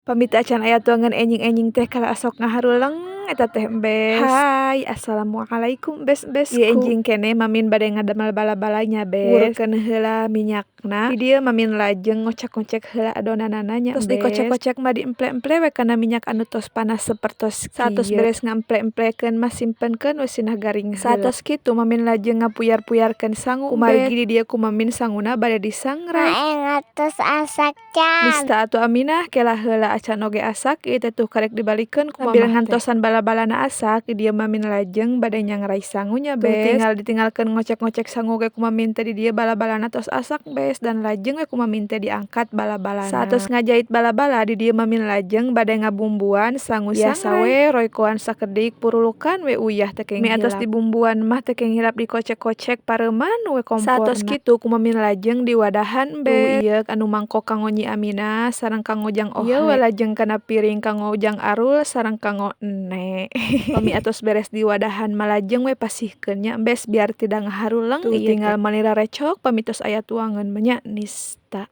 Pami teu acan aya tuangan enjing-enjing teh kalah sok ngaharuleng eta teh, Embes. Hai, assalamualaikum, Embes-embesku. Ieu enjing keneh Mamin bade ngadamel bala-bala nya, Bes. Wurkeun heula minyakna. Di dieu Mamin lajeng ngocek-ngocek heula adonanana nya. Tos dikocek-kocek mah diemple-emple we kana minyak anu tos panas sapertos kieu. Saatos beres ngaemple-emplekeun mah simpenkeun we sina garing heula. Saatos kitu Mamin lajeng ngapuyar-puyarkeun sangu. Kumargi di dieu ku Mamin sanguna bade disangrai. Maeng tos asak can. Nista atuh Aminah, kela heula, acan oge asak ieu teh, tuh karek dibalikeun ku mamah teh. Ngantosan bala-balana asak, di dieu Mamin lajeng bade nyangrai sangu nya, Bes. Tuh, tinggal ditinggalkeun ngocek-ngocek sangu ge ku Mamin teh di dieu bala-balana tos asak, Bes, dan lajeng we ku Mamin teh diangkat bala-balana. Saatos ngajait bala-bala, di dieu Mamin lajeng bade ngabumbuan sangu. Biasa we, roykoan sakedik, purulukan we uyah teu kenging hilap. Atos dibumbuan mah teu kenging hilap dikocek-kocek, pareuman we komporna. Saatos kitu ku Mamin lajeng diwadahan, Bes. Tuh, ieu anu mangkok kanggo Nyi Aminah sareng kanggo Jang Ohe. Ieu we lajeng kana piring kanggo Jang Arul sareng kanggo Ene. Pami atos beres diwadahan mah lajeng we pasihkeun nya, Embes, biar tidak ngaharuleng. Tuh, tinggal mani rarecok pami tos aya tuangan mah nya, nista.